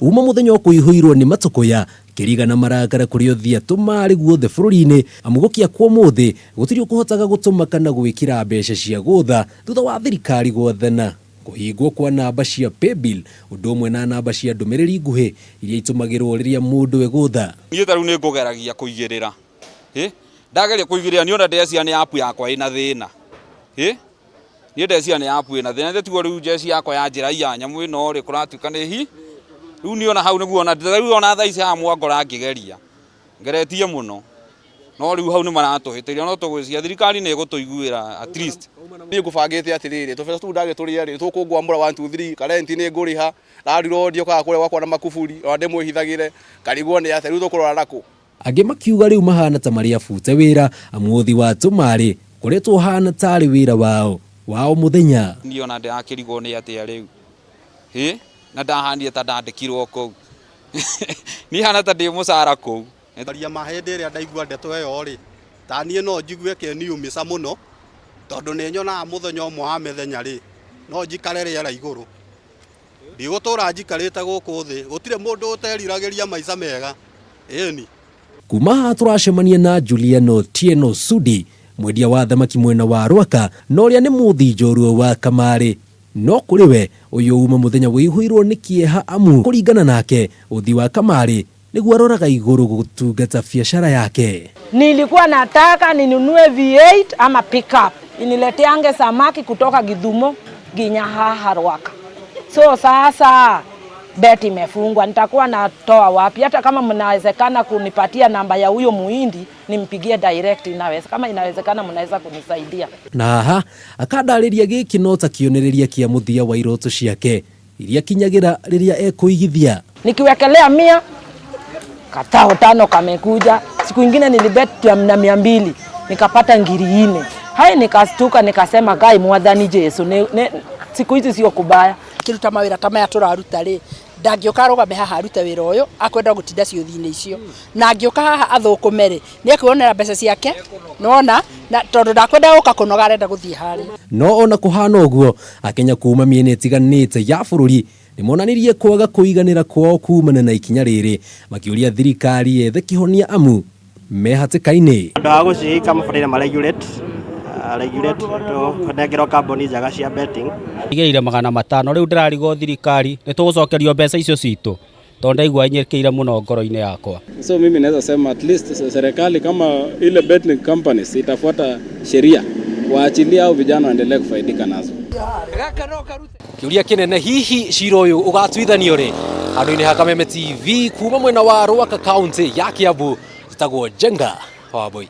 Uma mũthenya ũkũihũirwo nĩ matũkũya kĩriga na marakara kũrĩ ũthia tũmarĩ guothe bũrũri-inĩ, amu gũkĩa kwa ũmũthĩ gũtirĩ ũkũhotaga gũtũma kana gwĩkĩra mbeca cia gũtha thutha wa thirikari gwathana kũhingwo kwa namba cia paybill ũndũ ũmwe na namba cia ndũmĩrĩri nguhĩ iria itũmagĩrwo rĩrĩa mũndũ egũtha. Niĩ ta rĩu nĩ ngũgeragia kũigĩrĩra, ĩ ndageria kũigĩrĩra niĩ ona ndĩreciria nĩ app yakwa ĩna thĩna, ĩ niĩ ndeciria nĩ app ĩna thĩna, tiguo rĩu njeci yakwa yanjĩra iya nyamũ ĩno rĩ kũratuĩka nĩ hi, rĩu niĩ ona hau nĩguo ona rĩu ona thaa ici haha mwangora ngĩgeria, ngeretie mũno, no rĩu hau nĩ maratũhĩtĩria no tũgwĩciria thirikari nĩ ĩgũtũiguĩra at least. Niĩ ngũbangĩte atĩrĩrĩ, tũbeca tũu ndagĩtũrĩa rĩ, tũkũngwamũra 1 2 3, karenti nĩ ngũrĩha, landlord okaga kũrĩa gwakwa na makuburi, ona ndĩmwĩhithagĩre, ngarigwo nĩ atĩa, rĩu tũkũrora nakũ? Angĩ makiuga rĩu mahana ta marĩ abute wĩra amu ũthi wa tũmarĩ ũkoretwo ũhana tarĩ wĩra wao wa o mũthenya. Niĩ ona ndĩrakĩrigwo nĩ atĩa rĩu, hĩ na ndahanire ta ndandĩkirwo kũu, niĩ hana ta ndĩ mũcara kũu. Aria ma hĩndĩ ĩrĩa ndaigua ndeto ĩyo rĩ, ta niĩ no njigue ĩkĩniumĩca mũno, tondũ nĩ nyonaga mũthenya ũmwe wa mĩthenya rĩ, no njikare rĩera igũrũ. Ndigũtũra njikarĩte gũkũ thĩ, gũtirĩ mũndũ ũteriragĩria maica mega, ĩni. Kuma haha tũracemania na Julian Otieno Sudi, mwendia wa thamaki mwena wa Rwaka na ũrĩa nĩ mũthi njorua wa kamarĩ. No kũrĩ we ũyũ uma mũthenya wĩihũirwo nĩ kĩeha amu kũringana nake ũthi wa kamarĩ nĩguo aroraga igũrũ gũtungata biacara yake. Nilikuwa nataka ninunue V8 ama pickup inileteange samaki kutoka Githumo nginya haha Rwaka. So sasa bet imefungwa, nitakuwa natoa wapi? Hata kama mnawezekana kunipatia namba ya huyo muhindi nimpigie direct, inaweza kama inawezekana, mnaweza kunisaidia. Na haha akandarĩria gĩkĩ no ta kĩonereria kĩa mũthia wa iroto ciake iria kinyagira rĩrĩa ekũigithia. Nikiwekelea 100 katao tano kamekuja. Siku ingine nilibet na 200 nikapata 4,000. Hai, nikastuka nikasema, Ngai mwathani Jesu, ni, siku hizi sio kubaya. Kiruta mawĩra ta maya tũraruta rĩ, ndangĩũka arũgame haha arute wĩra ũyũ, akwenda gũtinda ciũthi-inĩ icio, na angĩũka haha athũkũme rĩ, nĩ ekwĩonera mbeca ciake nona, na tondũ ndakwenda gũka kũnoga, arenda gũthiĩ harĩa. No ona kũhana ũguo, akenya kuma mĩena ĩtiganĩte ya bũrũri nĩmonanirie kwaga kũiganĩra kwao kumana na ikinya rĩrĩ, makĩũria thirikari yethe kĩhonia amu me hatĩka-inĩ. Andũ a gũciika mabataire ma regulate regulate tũnengerwo kambuni njega cia betting. Igĩrĩire 500, rĩu ndĩrarigwo thirikari nĩ tũgũcokerio mbeca icio citũ, tondũ ndaigua nyĩkĩire mũno ngoro-inĩ yakwa. So mimi naweza sema at least serikali kama ile betting companies itafuata sheria, waachilie hao vijana waendelee kufaidika nazo. Kĩũria kĩnene, hihi cira ũyũ ũgatuithanio rĩ? Handũ-inĩ ha Kameme TV kuma mwena wa Rwaka, kaunti ya Kiambu, njĩtagwo Njenga wa Wambui.